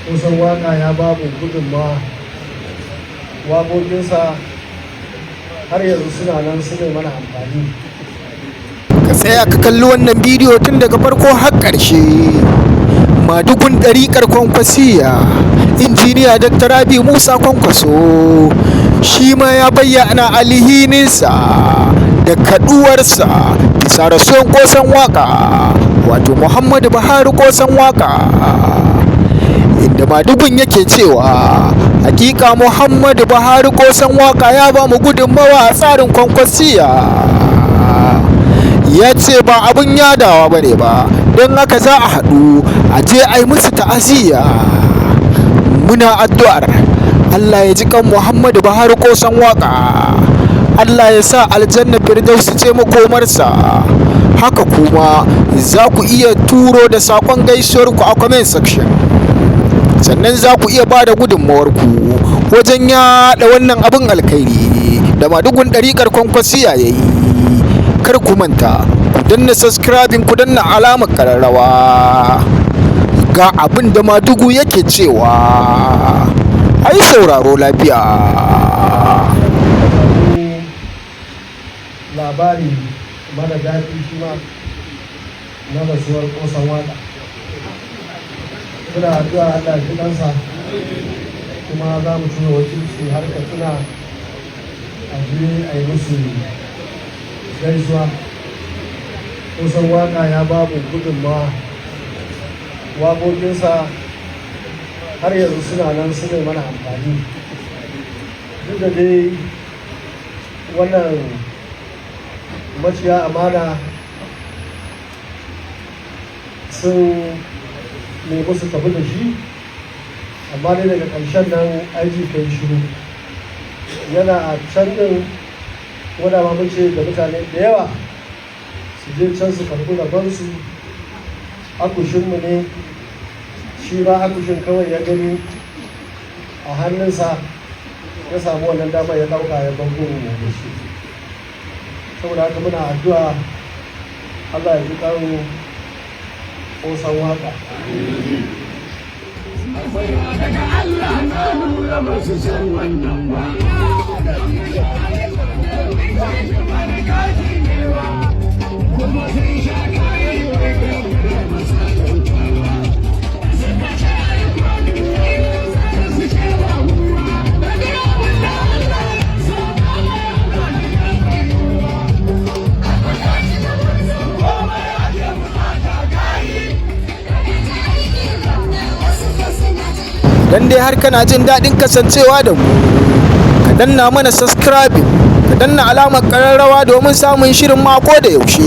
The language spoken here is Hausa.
Kusan waka ya ba mu gudunmawa. Waƙoƙinsa har yanzu suna nan, su ne mana amfani. Ka tsaya ka kalli wannan bidiyo tun daga farko har ƙarshe. Madugun ɗariƙar Kwankwasiya, Injiniya Dr. Rabi Musa Kwankwaso, shi ma ya bayyana alhininsa da kaɗuwarsa bisa rasuwan Ƙosan Waƙa, wato Muhammadu Buhari Ƙosan Waƙa, inda madugun yake cewa hakika Muhammadu Buhari Ƙosan Waƙa ya ba mu gudunmawa a tsarin Kwankwasiya. Ya ce ba abin yadawa ba ne ba, don haka za a haɗu a je a yi musu ta'aziyya. Muna addu'ar Allah ya ji kan Muhammadu Buhari Ƙosan Waƙa, Allah ya sa Aljanna Firdausi ce makomarsa. Haka kuma za ku iya turo da saƙon gaisuwarku a comment section, sannan za ku iya ba da gudunmawarku wajen yaɗa wannan abin alkhairi da madugun ɗariƙar Kwankwasiya ya yi. Kar ku manta ku danna subscribing, ku danna alamar ƙararrawa. Ga abin da madugu yake cewa, ai sauraro lafiya. Samu labari mara daɗi shi ma na rasuwar Ƙosan Waƙa. Muna addu'a Allah ya ji kansa, kuma za mu tura wakilci har Katsina a je a yi musu gaisuwa. Ƙosan Waƙa ya ba mu gudunmawa. Waƙoƙinsa har yanzu suna nan, su ne mana amfani. Duk da dai wannan maciya amana sun nemi su tafi da shi, amma dai daga ƙarshen nan aiji kai shiru, yana a can ɗin. Wanda ma mun ce da mutane da yawa su je can su karɓi rabansu. Akushinmu ne, shi ma akushin kawai ya gani a hannunsa, ya samu wannan dama ya ɗauka ya bango da shi. Saboda haka muna addu'a Allah ya ji kan Ƙosan Waƙa. Daga Allah na lura ba su san wannan ba. Kuma sun sha kayi wai da masa kyautawa. Suka ce a yi kwanu, su ce ba ruwa. Daga abin da Allah ya so, Allah ya yiwuwa. Komai ake bukata kayi. Idan dai har kana jin daɗin kasancewa da mu, ka danna mana subscribing, ka danna alamar ƙararrawa domin samun shirin mako da yaushe.